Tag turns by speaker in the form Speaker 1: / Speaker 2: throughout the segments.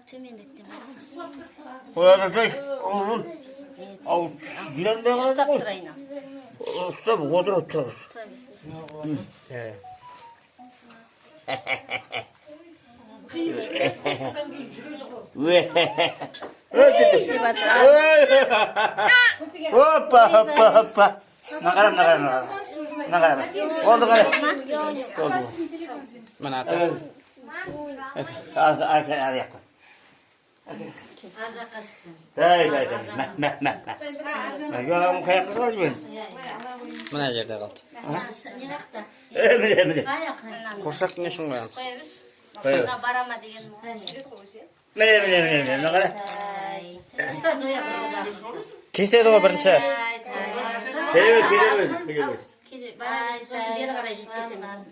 Speaker 1: Төмендіктен.
Speaker 2: Қояды да, ол ау жыландай қалады
Speaker 1: Ұстап
Speaker 2: ғой.
Speaker 1: тұрайын, ал.
Speaker 2: Ұстап отырып тұрғыз.
Speaker 1: Тұра берсін.
Speaker 2: Ой, опа, опа, опа. Мына қара, мына қара, мына қара. Мына қара. Болды, қара. Болды.
Speaker 3: Мына ата.
Speaker 2: Ал, ал, ал жаққа.
Speaker 1: Ар жаққа шықсын.
Speaker 2: Дай, дай, дай. Мә, мә, мә, мә. Жағамын қай жаққа салып жібердің?
Speaker 3: Мына жерде қалды.
Speaker 1: Не жақта?
Speaker 2: Е, міне, міне.
Speaker 1: Қай жаққа?
Speaker 3: Қуыршақты не үшін қоямыз?
Speaker 1: Қоя берші.
Speaker 2: Қоя бер.
Speaker 1: Сонда бара ма деген.
Speaker 2: Міне, міне, міне, міне. Мына қара.
Speaker 1: Ұста, Зоя, бір жағын.
Speaker 3: Кеседі ғой бірінші.
Speaker 2: Келе бер, келе бер, келе бер.
Speaker 1: Келе, бара берсін, сосын бері қарай жүріп кетеміз.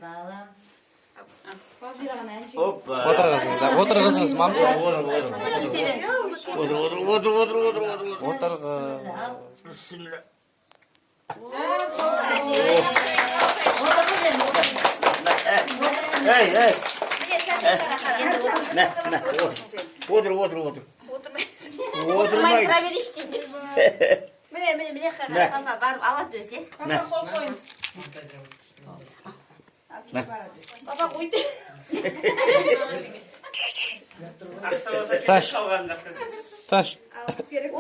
Speaker 2: Опа.
Speaker 3: Отырғызыңыз, отырғызыңыз, мам.
Speaker 2: Отыр, отыр.
Speaker 1: Кесе беріңіз.
Speaker 2: Отыр, отыр, отыр, отыр, отыр, отыр.
Speaker 3: Отырғыз.
Speaker 2: Бісміллә.
Speaker 1: Отырғыз енді, отыр.
Speaker 2: Ей, ей.
Speaker 1: Енді отыр.
Speaker 2: Мә, мә, отыр, отыр, отыр.
Speaker 1: Отырмай
Speaker 2: Отырмай.
Speaker 1: тұра берейінші дейді.
Speaker 4: Міне, міне, міне қара.
Speaker 2: Мә,
Speaker 1: Папа барып алады өзі.
Speaker 2: мә.
Speaker 1: Папа қойды.
Speaker 3: Таш. Таш. О!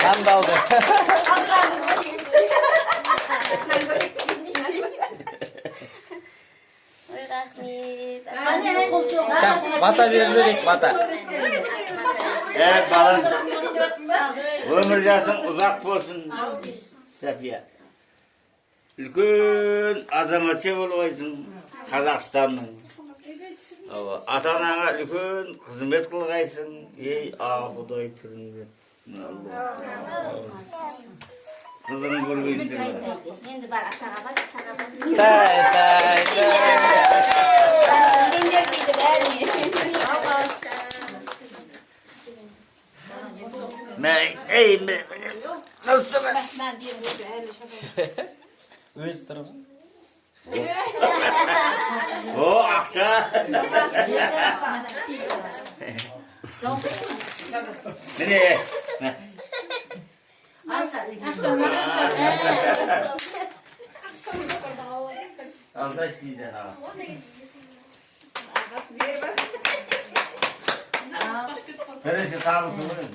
Speaker 3: Нанды алды.
Speaker 1: Ой, рахмет.
Speaker 3: Бата беріп жіберейік, бата.
Speaker 2: Е, балам. Өмір жасың ұзақ болсын, София. Үлкен азаматша болғайсың Қазақстанның. Ата анаңа үлкен қызмет қылғайсың. Ей, а Құдай түріңді. Қызың көргенде.
Speaker 1: Енді бар, атаға бар, атаға бар.
Speaker 3: Тай, тай, тай.
Speaker 1: Сендер дейді бәріне.
Speaker 2: Мә, ей, мә.
Speaker 3: Өзі тұр ғой.
Speaker 2: О, ақша. Міне. Мә. Алсайшы дейді аға. Бірінші табысы ғой.